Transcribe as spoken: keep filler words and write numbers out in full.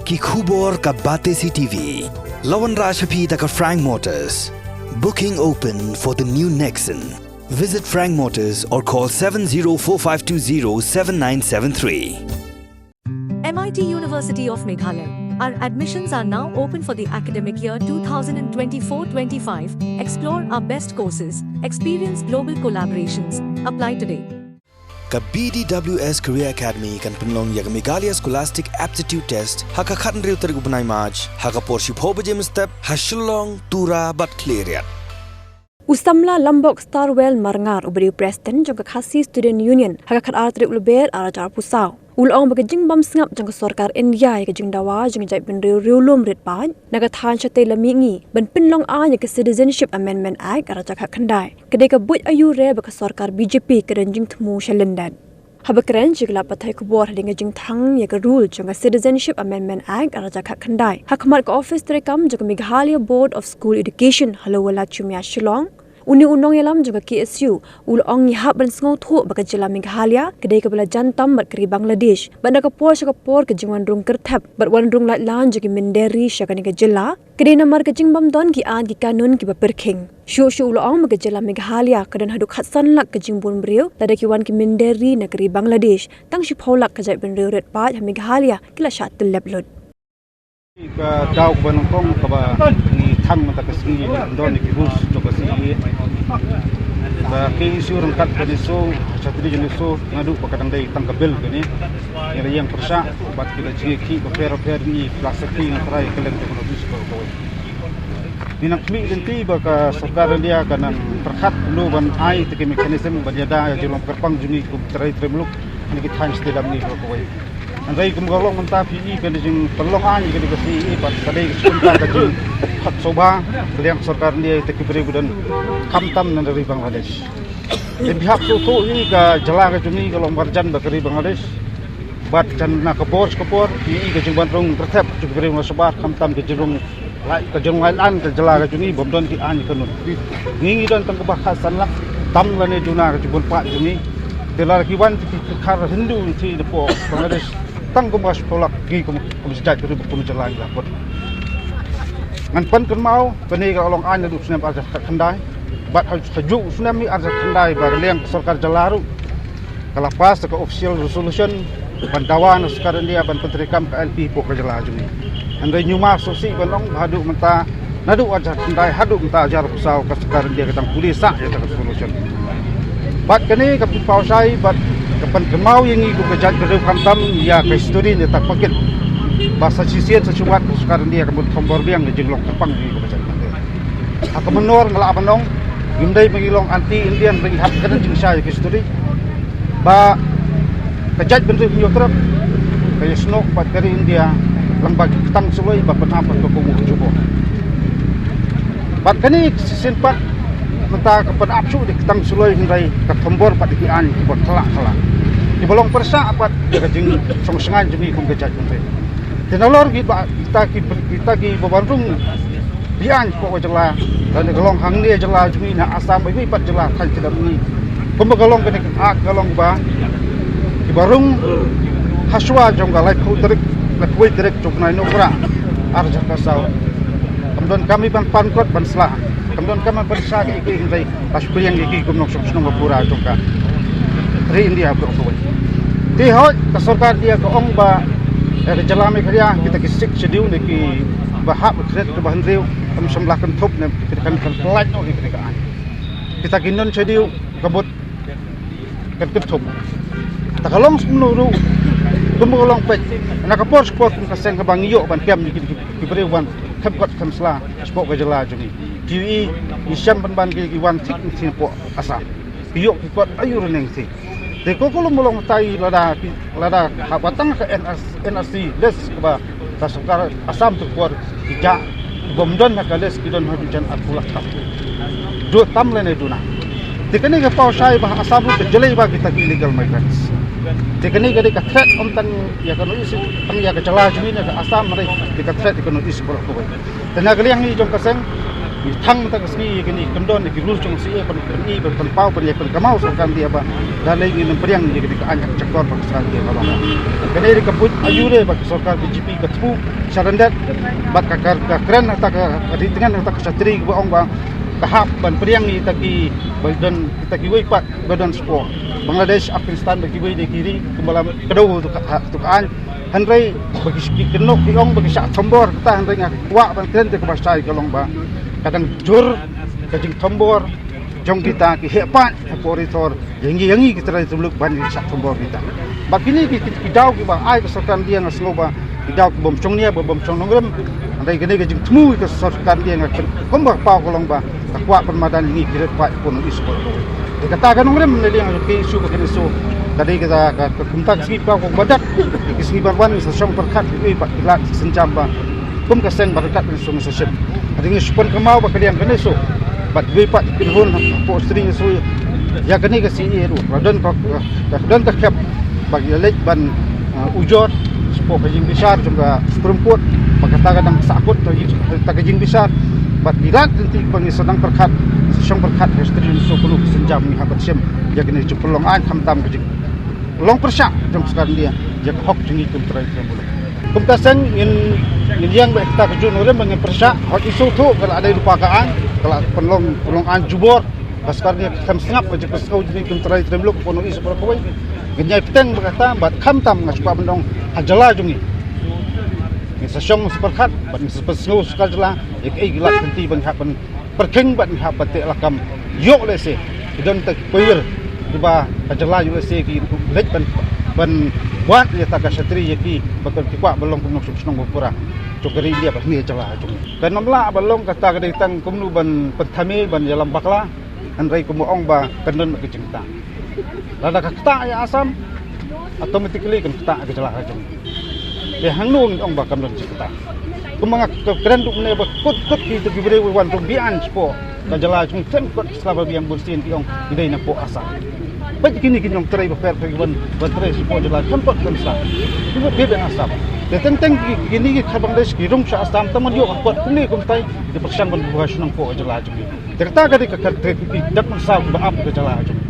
Ki khubor ka Batesi T V. La wanrah sha phi da ka Frank Motors. Booking open for the new Nexon. Visit Frank Motors or call seven zero four five two zero seven nine seven three. M I T University of Meghalaya. Our admissions are now open for the academic year two thousand twenty-four twenty-five. Explore our best courses, experience global collaborations. Apply today. Ka B D W S Career Academy kan pynlong ïa ka Meghalaya Scholastic Aptitude Test ha ka khathynriew tarik u bnai March ha ka por shiphew baje mynstep ha Shillong, Tura bad Khliehriat. U samla Lambok Starwell Marngar, uba dei u president jong ka Khasi Student Union, ha ka khatar tarik u Lber arhajar arphew saw, u la ong ba ka jingbym sngap jong ka sorkar India ïa ka jingdawa jong ka jaitbynriew riewlum rit paid na ka thaiñ shatei la mihngi ban pynlong aiñ ïa ka Citizenship Amendment Act arhajar khatkhyndai. Ka dei ka buit aiu re ba ka sorkar B J P ka don jingthmu sha lyndet. Haba kren sha ki lad pathai khubor hadien ka jingthang ïa ka rule jong ka Citizenship Amendment Act arhajar khatkhyndai ha khmat ka ophis treikam jong ka Meghalaya Board of School Education ha Lower Lachumia, Shillong, une u nongïalam jong ka K S U u la ong ngi hap ban sngewthuh ba ka jylla Meghalaya ka dei kaba la jan tam bad ka ri Bangladesh bad na ka por sha ka por ka jingwan rung kyrthep bad wan rung laitlan jong ki mynder ri sha kane ka jylla ka dei namar ka jingbym don ki aiñ ki kanun kiba pyrkhing. Shuh shuh u la ong ba ka jylla Meghalaya ka don haduh khatsan lak ka jingbun briew lada ki wan ki mynder ri na ka ri Bangladesh, tang shiphew lak ka jaitbynriew rit paid ha Meghalaya ki la shah tyllep lut. Ka daw kaba nyngkong kaba ngi thang mynta ka sngi, don ki rules jong ka C A A. Ka K S U ryngkat ka NESO, ka Chhatri NESO, naduh ba ka dang dei tang ka bill kane, ngi la ïeng pyrshah bad ki la jngi ki bapher bapher, ngi la sakhi ngi trai ka leng jong ka notice ka kawei. Ngi nang khmih lynti ba ka sorkar India ka nang pyrkhat ynno ban ai te ki mechanism ban ïada ïa ka jinglong kyrpang jong ngi kum trai trai muluk ha ki thaiñ shatei lam ngi ka kawei. Hynrei kum ka long mynta phi i ka jingpynlong aiñ ka dei ka C A A bad ka dei ka skum ka jingpynlong sngewbha ka liang sorkar India ïa ki briew ba don khamtam na ri Bangladesh. Te phi hap sngewthuh i ka jylla ka jong ngi ka long marjan bad ka ri Bangladesh. Bad jan na ka por sha ka por phi i ka jingwan rung kyrthep jong ki briew na shabar khamtam ka jingrung lai, ka jingrung laitlan ka jylla ka jong ngi bym don ki aiñ kanun. Ngi ngi don tang kaba khatsan lak tam lane duna ka jingbun paid jong ngi. Te lada ki wan te ki khar Hindu te napoh Bangladesh tang kumba shiphew lak ngi kum, kum shi jait ruh kum jylla ngi la put. Ngan pynkynmaw kane ka long aiñ naduh u snem arhajar khatkhyndai bad ha, hajuh u snem hi arhajar khatkhyndai ba ka liang ka sorkar jylla ruh ka la pass ka official resolution ban dawa na sorkar India ban pyntreikam ka I L P hapoh ka jylla jong ngi. Hynrei ngi ma sngewsih ban ong ba haduh mynta, naduh arhajar khatkhyndai haduh mynta arhajar arphew saw ka sorkar India ka dang pule sah ïa ka resolution. Bad kane ka pynpaw shai bad ka pynkynmaw ïa ngi kum ka jaitbynriew khamtam ïa ka history ne ta pakit ba sa shisien sa shiwat ka sorkar India ka mut thombor biang ka jinglong kyrpang jong ngi kum ka jaitbynriew. Ha ka mynnor nga lah ban ong, ngim dei ba ngi long anti Indian, ba ngi hap ka jingshisha ïa ka history. Ba ka jaitbynriew Hynñiewtrep ka ïasnoh bad ka ri India lyngba ki ktang suloi ba pynap ha ka koit ka jubor. Bad kane shisien pat mynta ka pynap shuh da ki ktang suloi hynrei ka thombor pat da ki aiñ kiba khlak khlak kiba long pyrshah pat ïa ka jingsngewsynei jong ngi kum ka jaitbynriew. Te nalor kiba kita ki, kita kiba wan rung biang hapoh ka jylla, lane ka long hangne jylla jong ngi, na Assam bad kiwei pat jylla thaiñ ki dap ngi. Kumba ka long kane ka Act ka long ba kiba rung hashwa jong ka laiphew tarik, laiphew wei tarik jong u bnai Nohprah arhajar khatsaw, kam donkam hi ban pan kot ban sla, kam donkam ban pynshai ïa ki hynrei ba shu pdiang ïa ki kum nongshong shnong ba pura jong ka ri India baroh kawei. Te hooid ka sorkar India ka ong ba, eh, ka jylla Meghalaya kita ki Sixth Schedule ne kiba hap ka khyrnit kaba hynriew kam shym la kynthup ne kita kan, kan pyllait noh ïa kane ka aiñ. Kita ki Non-Schedule ka mut kan kynthup. Ta ka long kumno ruh, kumba ka long peit na ka por sha ka por kum ka seng kaba ngi ïoh ban kem ïa ki, ki, ki briew ban khem kot khem sla shapoh ka jylla jong ngi. Phi i, i shem ban ban ki, ki wan thik ngi hapoh Assam. Ki ïoh ki kot aiu ruh ngi. Te ko ko lum long tai lada ki, lada haba tang ka N R C, N R C list kaba ka sorkar Assam tu por ki jah, bym don ha ka list ki don haduh jan arphew lak tam. Duna tam lane duna. Te kane ka paw shai ba Assam ruh ka jlei ba kita ki illegal migrants. Te kane ka dei ka threat ym tang ïa ka North East, tang ïa ka jylla jong ngi ne ka Assam, hynrei ka dei ka threat ïa ka North East baroh kawei. Te na ka liang ngi jong ka seng Thang ta ka sngi ïa kine, kyndon ïa ki rules jong C A A ban pyni, ban pynpaw, ban ïa pynkynmaw sorkar India ba da lei ngin ym pdiang ïa kine ka aiñ ka shakor ba ka sorkar India ka long. Kane dei ka buit aïu ba ka sorkar B J P ka thmu sha ryndit bad ka, ka, ka kren ha kata ka ri tngen, ha kata ka shatri ba ong ba ka hap ban pdiang ïa kita ki ba don, kita kiwei pat ba don shapoh Bangladesh, Afghanistan, ba kiwei de ki ri kumba la kdew ha kata ka aiñ. Hynrei ba ki, ki kynnoh ki ong ba ki shah thombor kata, hynrei nga kwah ban kren te kaba shai ka long ba ka dang jur ka jingthombor jong kita ki heh paid hapoh ri thor ïa ngi, ïa ngi ki trai tymluk ban ki shah thombor kita. Bad kine ki, ki, ki daw kiba ai ka sorkar India nga sngew ba ki daw ki bym shong nia, ba bym shong nongrim. Hynrei kane ka jingthmu ka sorkar India nga kren kumba paw ka long ba ka kwah pynmadan ïa ngi ki riewpaid hapoh North East. Te kata ka nongrim ne liang ki issue ba kane so ka dei kata ka, ka kumta ka sngi paw ka ba dap ki sngi ban wan sa shong pyrkhat ki, pat ki lad synjam ba kum ka seng ba ryngkat ngin sa shim. Hynrei ngi shu pynkynmaw ba ka liang kane so bad kiwei pat ki kynhun hapoh shatri ngi so ïa kane ka C A A ruh ka don ka, ka don ka khep ba ki leit ban, uh, ujor shapoh ka jingbishar jong ka Supreme Court. Ba kata ka dang sahkut ta ka jingbishar bad ki lad lynti ba ngi sa dang pyrkhat, sa shong pyrkhat ha shatri ngi so kano ka synjam ngi hap ban shim ïa kane ka jingpynlong aiñ khamtam ka jing long pyrshah jong sorkar India ïa ka hok jong ngi kum trai trai muluk. Kumta seng ngin, ngin ïeng bad kata ka jingnorim ba ngin pyrshah, hok i shu thuh ka la dei lypa ka aiñ, ka la pynlong, pynlong aiñ jubor. Ka sorkar India ka khlem sngap ka jingpynsngew jong ngi kum trai trai muluk hapoh North East baroh kawei. Ngin ïai bteng bad kata, bad khamtam nga shu kwah ban ong ha jylla jong ngi. Ngin sa shong sa pyrkhat bad ngin sa pynsngew sorkar jylla ïa kaei ka lad lynti ba ngi hap ban pyrkhing bad ngi hap ban teh lakam. Ïoh lehse ki don ta ki pyrshah kiba ka jylla ïoh lehse ki leit ban, ban wad ïa ta ka shatri ïa ki ba ki kwah ban long kum nongshong shnong ba pura jong ka ri India bad ha kane ka jylla jong ngi. Kan ym lah ban long kata ka dei tang kumno ban pynthame ban ïalam bakla, hynrei kumba ong ba kan don ka jingktah. Lada ka ktah ïa Assam, automatically kan ktah ïa ka jylla ka jong ngi. Te hangno ngin ong ba kam don jingktah? Kumba nga kren ruh mynne ba kut kut kita ki briew wan ruh biang shapoh ka jylla jong ngi, khlem kut ki sla ba biang bunsien ki ong ki dei na poh Assam. Peit kine ki nongtrei ba pher pher ki wan, wan trei shapoh jylla khlem kut ki sla. Ki mut biang Assam. Te teng teng ki, kine ki khar Bangladesh ki rung sha Assam, tang ban ïoh ka kot kumne kumtai ki pyrshang ban buha shnong poh jylla jong ngi. Te kata ka dei ka kyntrei ki dak nang saw ba ap ka jylla jong ngi.